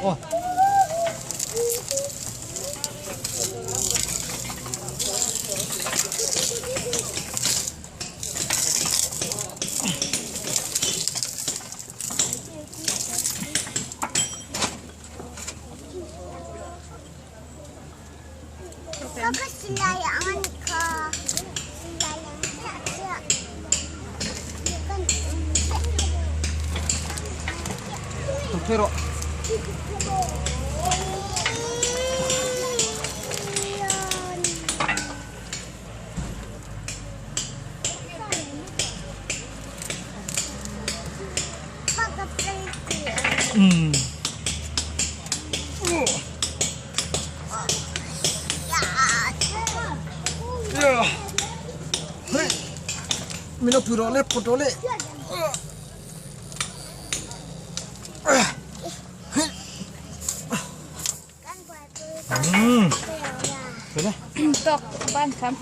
Aw. Phei rawh. Umm. Min lo pui rawh le pawt rawh le. Umm. Tawk ban kham.